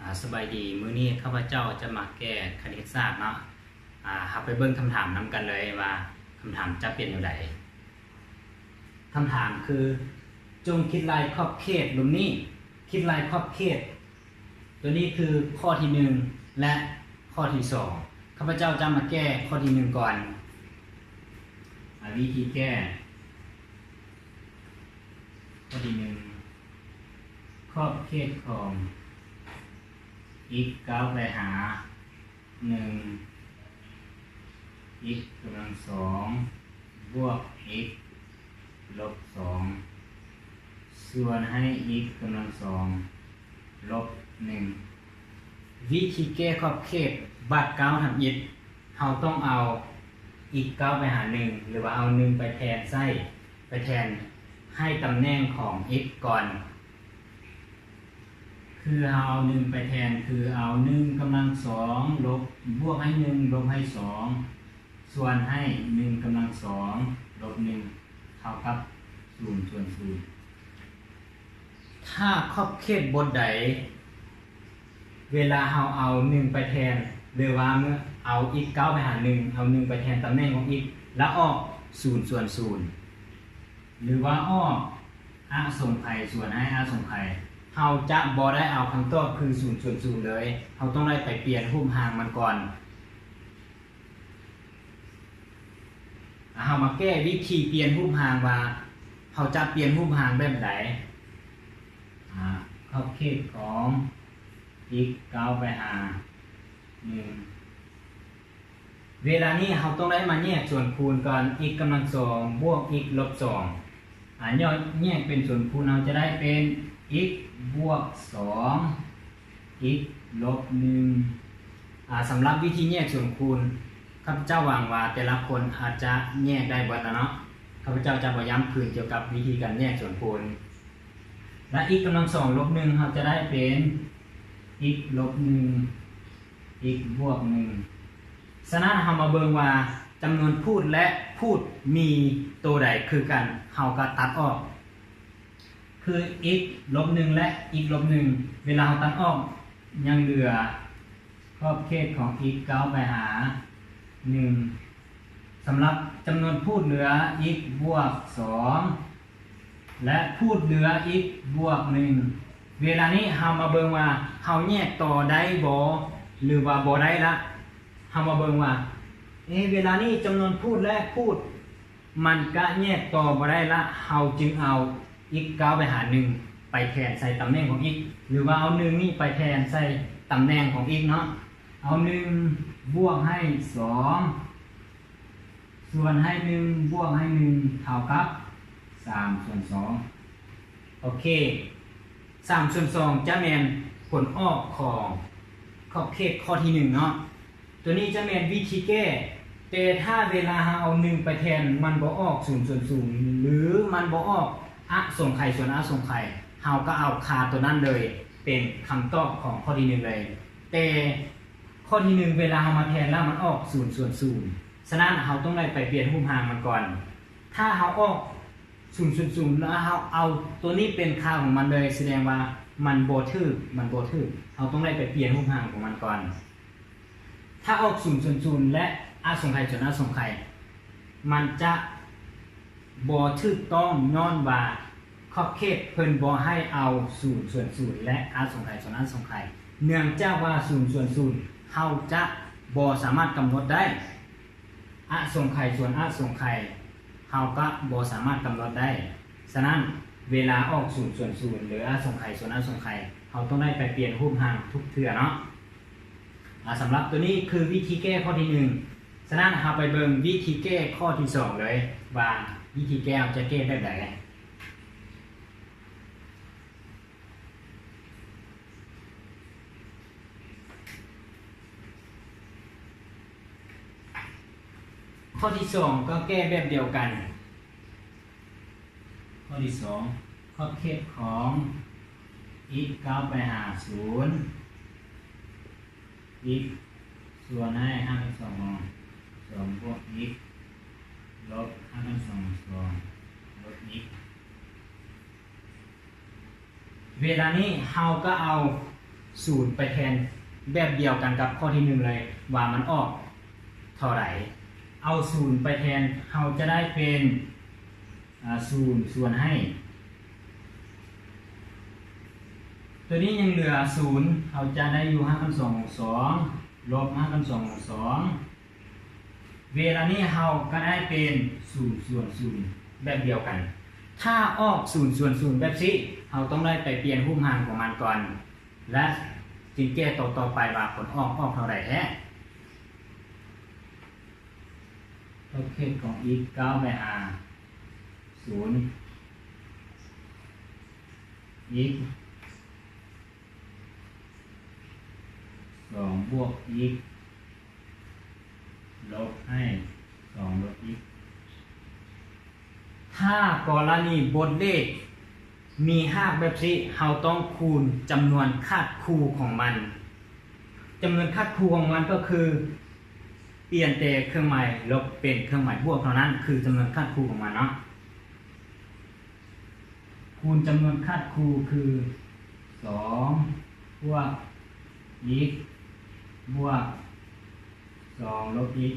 ອາ ສະບາຍດີ, ມື້ນີ້ຂ້າພະເຈົ້າຈະມາແກ້ຄະນິດສາດເນາະ. ອາ ເຮົາໄປເບິ່ງຄຳຖາມນຳກັນເລີຍວ່າຄຳຖາມຈະເປັນແນວໃດ. ຄຳຖາມຄື ຈົ່ງຄິດລາຍຂອບເຂດລຸ່ມນີ້, ຄິດລາຍຂອບເຂດ. ຕົວນີ້ຄືຂໍ້ທີໜຶ່ງ ແລະ ຂໍ້ທີສອງ. ຂ້າພະເຈົ້າຈະມາແກ້ຂໍ້ທີໜຶ່ງກ່ອນ. ອາ ວິທີແກ້ ຂໍ້ທີໜຶ່ງ ຂອບເຂດຂອງ x ກ້າວໄປຫາ ໜຶ່ງ x ກຳລັງສອງ ບວກ x ລົບສອງ ສ່ວນໃຫ້ x ກຳລັງສອງ ລົບໜຶ່ງ. ວິທີແກ້ຂອບເຂດບາດກ້າວທຳອິດ, ເຮົາຕ້ອງເອົາ x ກ້າວໄປຫາໜຶ່ງ ຫຼືວ່າເອົາໜຶ່ງໄປແທນໃສ່ ໄປແທນໃຫ້ຕຳແໜ່ງຂອງ x ກ່ອນ. ຄືເຮົາເອົາໜຶ່ງໄປແທນ ຄືເອົາໜຶ່ງກຳລັງສອງ ລົບ ບວກໃຫ້ໜຶ່ງ ລົບໃຫ້ສອງ ສ່ວນໃຫ້ໜຶ່ງກຳລັງສອງ ລົບໜຶ່ງ ເທົ່າກັບສູນ ສ່ວນສູນ. ຖ້າຂອບເຂດບົດໃດ ເວລາເຮົາເອົາໜຶ່ງໄປແທນ ຫຼືວ່າເມື່ອເອົາ x ກ້າວໄປຫາໜຶ່ງ ເອົາໜຶ່ງໄປແທນຕຳແໜ່ງຂອງ x ລະອອກສູນ ສ່ວນສູນ ຫຼືວ່າອອກອະສົງໄຂ ສ່ວນໃຫ້ອະສົງໄຂ, ເຮົາຈະບໍ່ໄດ້ເອົາຄຳຕອບຄືສູນ ສ່ວນສູນເລີຍ, ເຮົາຕ້ອງໄດ້ໄປປ່ຽນຮູບຮ່າງມັນກ່ອນ. ເຮົາມາແກ້ວິທີປ່ຽນຮູບຮ່າງວ່າ ເຮົາຈະປ່ຽນຮູບຮ່າງແບບໃດ. ອາ ຂອບເຂດຂອງ x ກ້າວໄປຫາໜຶ່ງ. ເວລານີ້ເຮົາຕ້ອງໄດ້ມາແຍກສ່ວນຄູນກ່ອນ, x ກຳລັງສອງ ບວກ x ລົບສອງ. ອາ ຍ້ອນແຍກເປັນສ່ວນຄູນ ເຮົາຈະໄດ້ເປັນ x ບວກສອງ x ລົບໜຶ່ງ. ອາ ສຳລັບວິທີແຍກສ່ວນຄູນ ຂ້າພະເຈົ້າຫວັງວ່າແຕ່ລະຄົນອາດຈະແຍກໄດ້ເບິດລະເນາະ. ຂ້າພະເຈົ້າຈະບໍ່ຢ້ຳຄືນກ່ຽວກັບວິທີການແຍກສ່ວນຄູນ. ແລະ x ກຳລັງສອງ ລົບໜຶ່ງ ເຮົາຈະໄດ້ເປັນ x ລົບໜຶ່ງ x ບວກໜຶ່ງ. ສະນັ້ນ ເຮົາມາເບິ່ງວ່າຈຳນວນພູດ ແລະ ພູດມີໂຕໃດຄືກັນ ເຮົາກໍຕັດອອກ ຄື x ລົບໜຶ່ງ ແລະ x ລົບໜຶ່ງ. ເວລາເຮົາຕັດອອກ ຍັງເຫຼືອຂອບເຂດຂອງ x ກ້າວໄປຫາໜຶ່ງ. ສຳລັບຈຳນວນພູດເຫຼືອ x ບວກສອງ ແລະ ພູດເຫຼືອ x ບວກໜຶ່ງ. ເວລານີ້ເຮົາມາເບິ່ງວ່າເຮົາແຍກຕໍ່ໄດ້ບໍ່ ຫຼືວ່າບໍ່ໄດ້ລະ. ເຮົາມາເບິ່ງວ່າ ເອ ເວລານີ້ຈຳນວນພູດ ແລະ ພູດມັນກະແຍກຕໍ່ບໍ່ໄດ້ລະ, ເຮົາຈຶ່ງເອົາ x ກ້າວໄປຫາໜຶ່ງ ໄປແທນໃສ່ຕຳແໜ່ງຂອງ x ຫຼືວ່າເອົາໜຶ່ງນີ້ໄປແທນໃສ່ຕຳແໜ່ງຂອງ x ເນາະ. ເອົາໜຶ່ງບວກໃຫ້ສອງ ສ່ວນໃຫ້ໜຶ່ງບວກໃຫ້ໜຶ່ງເທົ່າກັບສາມສ່ວນສອງ. ໂອເຄ ສາມສ່ວນສອງຈະແມ່ນຜົນອອກຂອງຂອບເຂດຂໍ້ທີໜຶ່ງເນາະ. ຕົວນີ້ຈະແມ່ນວິທີແກ້, ແຕ່ຖ້າເວລາເຮົາເອົາໜຶ່ງໄປແທນ ມັນບໍ່ອອກສູນສ່ວນສູນ ຫຼື ມັນບໍ່ອອກອະສົງໄຂສ່ວນອະສົງໄຂ, ເຮົາກໍເອົາຄ່າຕົວນັ້ນເລີຍເປັນຄຳຕອບຂອງຂໍ້ທີໜຶ່ງເລີຍ. ແຕ່ ຂໍ້ທີໜຶ່ງ ເວລາເຮົາມາແທນແລ້ວມັນອອກສູນສ່ວນສູນ, ສະນັ້ນເຮົາຕ້ອງໄດ້ໄປປ່ຽນຮູບຮ່າງມັນກ່ອນ. ຖ້າເຮົາອອກສູນສ່ວນສູນ ແລ້ວເຮົາເອົາຕົວນີ້ເປັນຄ່າຂອງມັນເລີຍ, ສະແດງວ່າມັນບໍ່ຖືກ, ມັນບໍ່ຖືກ. ເຮົາຕ້ອງໄດ້ໄປປ່ຽນຮູບຮ່າງຂອງມັນກ່ອນ. ຖ້າອອກສູນສ່ວນສູນ ແລະ ອະສົງໄຂສ່ວນອະສົງໄຂ, ມັນຈະ ບໍ່ຖືກຕ້ອງ ຍ້ອນວ່າຂອບເຂດເພິ່ນບໍ່ໃຫ້ເອົາສູນສ່ວນສູນ ແລະ ອະສົງໄຂສ່ວນອະສົງໄຂ. ເນື່ອງຈາກວ່າສູນສ່ວນສູນເຮົາຈະບໍ່ສາມາດກຳນົດໄດ້, ອະສົງໄຂສ່ວນອະສົງໄຂເຮົາກະບໍ່ສາມາດກຳນົດໄດ້. ສະນັ້ນ ເວລາອອກສູນສ່ວນສູນ ຫຼື ອະສົງໄຂສ່ວນອະສົງໄຂ, ເຮົາຕ້ອງໄດ້ໄປປ່ຽນຮູບຮ່າງທຸກເທື່ອເນາະ. ອາ ສຳລັບຕົວນີ້ຄືວິທີແກ້ຂໍ້ທີໜຶ່ງ. ສະນັ້ນ ເຮົາໄປເບິ່ງວິທີແກ້ຂໍ້ທີສອງເລີຍ ວ່າວິທີແກ້ເຮົາຈະແກ້ແບບໃດ. ຂໍ້ທີສອງກໍແກ້ແບບດຽວກັນ. ຂໍ້ທີສອງ ຂອບເຂດຂອງ x ກ້າວໄປຫາສູນ x ສ່ວນໃຫ້ຮາກຂັ້ນສອງຂອງສອງບວກ x ລົບຮາກຂັ້ນສອງຂອງສອງລົບ x. ເວລານີ້ເຮົາກໍເອົາ ສູນໄປແທນແບບດຽວກັນກັບຂໍ້ທີໜຶ່ງເລີຍ ວ່າມັນອອກເທົ່າໃດ. ເອົາສູນໄປແທນ ເຮົາຈະໄດ້ເປັນ ອາ ສູນສ່ວນໃຫ້ ຕົວນີ້ຍັງເຫຼືອສູນ ເຮົາຈະໄດ້ຢູ່ຮາກຂັ້ນສອງຂອງສອງ ລົບຮາກຂັ້ນສອງຂອງສອງ ເວລານີ້ເຮົາກໍໄດ້ເປັນສູນສ່ວນສູນແບບດຽວກັນ. ຖ້າອອກສູນສ່ວນສູນແບບຊີ້ ເຮົາຕ້ອງໄດ້ໄປປ່ຽນຮູບຮ່າງຂອງມັນກ່ອນ ແລະ ຈຶ່ງແກ້ຕໍ່ໆໄປວ່າຜົນອອກອອກເທົ່າໃດແທ້. ເທົ່າເຂດຂອງ x ກ້າວໄປຫາສູນ x ສອງບວກ x ລົບໃຫ້ສອງລົບ x. ຖ້າກໍລະນີບົດເລກມີຮາກແບບຊີ້ ເຮົາຕ້ອງຄູນຈຳນວນຄາດຄູ່ຂອງມັນ. ຈຳນວນຄາດຄູ່ຂອງມັນກໍຄື ປ່ຽນແຕ່ເຄື່ອງໝາຍລົບເປັນເຄື່ອງໝາຍບວກເທົ່ານັ້ນ ຄືຈຳນວນຄາດຄູ່ຂອງມັນເນາະ. ຄູນຈຳນວນຄາດຄູ່ຄື ສອງບວກ x ບວກ ສອງລົບ x.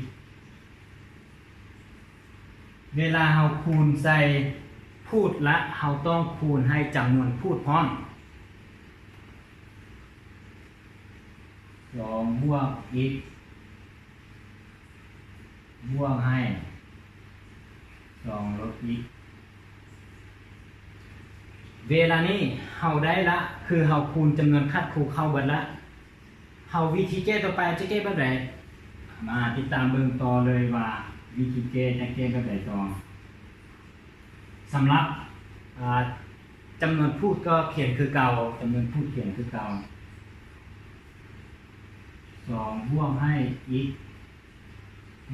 ເວລາເຮົາຄູນໃສ່ພູດລະ ເຮົາຕ້ອງຄູນໃຫ້ຈຳນວນພູດພ້ອມ. ສອງບວກ x ບວກໃຫ້ສອງລົບ x. ເວລານີ້ເຮົາໄດ້ລະ ຄືເຮົາຄູນຈຳນວນຄາດຄູ່ເຂົ້າເບິດລະ. ເຮົາ ວິທີແກ້ຕໍ່ໄປຈະແກ້ແບບໃດ? ມາຕິດຕາມເບິ່ງຕໍ່ເລີຍວ່າ ວິທີແກ້ຈະແກ້ແບບໃດຕໍ່. ສຳລັບ ອາ ຈຳນວນພູດກໍຂຽນຄືເກົ່າ, ຈຳນວນພູດຂຽນຄືເກົ່າ. ສອງບວກໃຫ້ x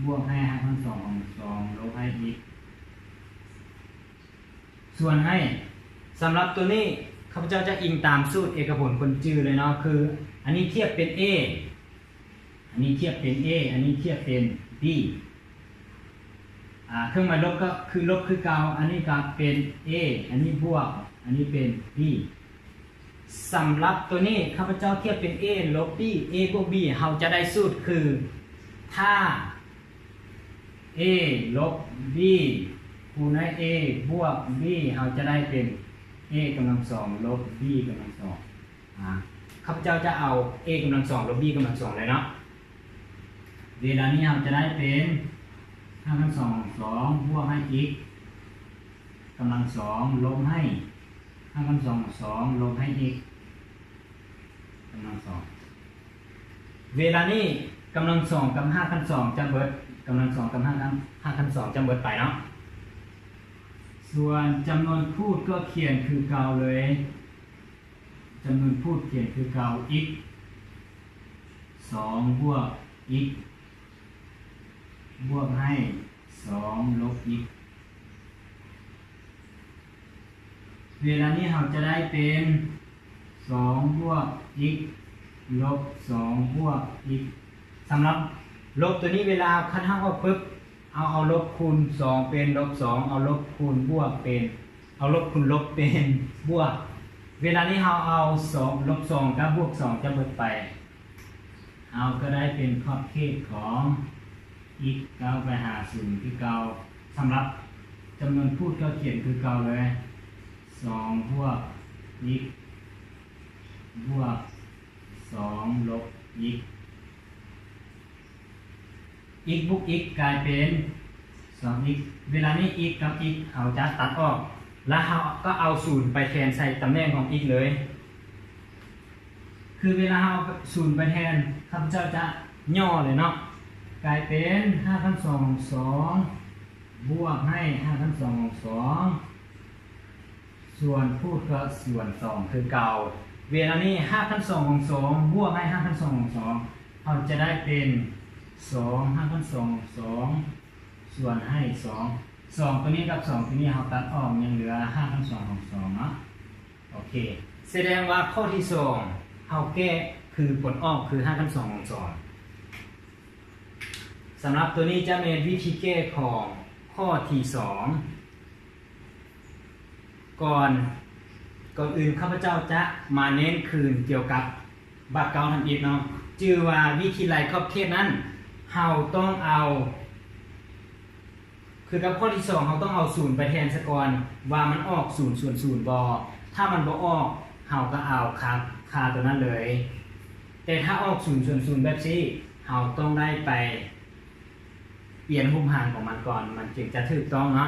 ບວກໃຫ້ຮາກຂັ້ນສອງຂອງສອງ ລົບໃຫ້ x ສ່ວນໃຫ້. ສຳລັບຕົວນີ້ ຂ້າພະເຈົ້າຈະອີງຕາມສູດເອກະຜົນຄົນຈື່ເລີຍເນາະ, ຄືອັນນີ້ທຽບເປັນ a ອັນນີ້ທຽບເປັນ a ອັນນີ້ທຽບເປັນ b. ອາ ເຄື່ອງໝາຍລົບກໍຄືລົບຄືເກົ່າ, ອັນນີ້ກໍເປັນ a ອັນນີ້ບວກ ອັນນີ້ເປັນ b. ສຳລັບຕົວນີ້ ຂ້າພະເຈົ້າທຽບເປັນ a ລົບ b, a ບວກ b ເຮົາຈະໄດ້ສູດຄື ຖ້າ a ລົບ b ຄູນໃຫ້ a ບວກ b ເຮົາຈະໄດ້ເປັນ a ກຳລັງສອງ ລົບ b ກຳລັງສອງ. ອາ ຂ້າພະເຈົ້າຈະເອົາ a ກຳລັງສອງ ລົບ b ກຳລັງສອງເລີຍເນາະ. ເວລານີ້ເຮົາຈະໄດ້ເປັນຮາກຂັ້ນສອງຂອງສອງ ບວກໃຫ້ x ກຳລັງສອງ ລົບໃຫ້ຮາກຂັ້ນສອງຂອງສອງ ລົບໃຫ້ x ກຳລັງສອງ. ເວລານີ້ກຳລັງສອງກັບຮາກຂັ້ນສອງຈະເບິດ, ກຳລັງສອງກັບຮາກຂັ້ນ, ຮາກຂັ້ນສອງຈະເບິດໄປເນາະ. ສ່ວນຈຳນວນພູດກໍຂຽນຄືເກົ່າເລີຍ. ຈຳນວນພູດຂຽນຄືເກົ່າ x ສອງບວກ x ບວກໃຫ້ສອງລົບ x. ເວລານີ້ເຮົາຈະໄດ້ເປັນສອງບວກ x ລົບສອງບວກ x. ສຳລັບລົບຕົວນີ້ ເວລາຄັນເຮົາເອົາປຶບ ເອົາ ເອົາລົບຄູນສອງເປັນລົບສອງ, ເອົາລົບຄູນບວກເປັນ ເອົາລົບຄູນລົບເປັນບວກ. ເວລານີ້ເຮົາເອົາສອງ ລົບສອງກັບບວກສອງຈະເບິດໄປ, ເຮົາກໍໄດ້ເປັນຂອບເຂດຂອງ x ກ້າວໄປຫາສູນຄືເກົ່າ. ສຳລັບຈຳນວນພູດກໍຂຽນຄືເກົ່າເລີຍ, ສອງບວກ x ບວກສອງລົບ x. x ບວກ x ກາຍເປັນສອງ x. ເວລານີ້ x ກັບ x ເຮົາຈະຕັດອອກ ແລະ ເຮົາກໍເອົາສູນໄປແທນໃສ່ຕຳແໜ່ງຂອງ x ເລີຍ. ຄືເວລາເຮົາເອົາສູນໄປແທນ ຂ້າພະເຈົ້າຈະຫຍໍ້ເລີຍເນາະ, ກາຍເປັນຮາກຂັ້ນສອງຂອງສອງ ບວກໃຫ້ຮາກຂັ້ນສອງຂອງສອງ ສ່ວນພູດກໍສ່ວນສອງຄືເກົ່າ. ເວລານີ້ຮາກຂັ້ນສອງຂອງສອງ ບວກໃຫ້ຮາກຂັ້ນສອງຂອງສອງ ເຮົາຈະໄດ້ເປັນສອງຮາກຂັ້ນສອງຂອງສອງ ສ່ວນໃຫ້ສອງ. ສອງຕົວນີ້ກັບສອງຕົວນີ້ເຮົາຕັດອອກ ຍັງເຫຼືອຮາກຂັ້ນສອງຂອງສອງເນາະ. ໂອເຄ ສະແດງວ່າຂໍ້ທີສອງເຮົາແກ້ຄືຜົນອອກຄືຮາກຂັ້ນສອງຂອງສອງ. ສຳລັບຕົວນີ້ຈະແມ່ນວິທີແກ້ຂອງຂໍ້ທີສອງ. ກ່ອນ, ກ່ອນອື່ນຂ້າພະເຈົ້າຈະມາເນັ້ນຄືນກ່ຽວກັບ ບາດເກົ່າທຳອິດເນາະ ຈື່ວ່າວິທີໄລ່ຂອບເຂດນັ້ນ ເຮົາຕ້ອງເອົາ ຄືກັບຂໍ້ທີສອງ ເຮົາຕ້ອງເອົາສູນໄປແທນສາກ່ອນ ວ່າມັນອອກສູນສ່ວນສູນບໍ່. ຖ້າມັນບໍ່ອອກ ເຮົາກໍເອົາຄ່າ ຄ່າຕົວນັ້ນເລີຍ. ແຕ່ຖ້າອອກສູນສ່ວນສູນແບບຊີ້ ເຮົາຕ້ອງໄດ້ໄປປ່ຽນຮູບຮ່າງຂອງມັນກ່ອນ ມັນຈຶ່ງຈະຖືກຕ້ອງເນາະ.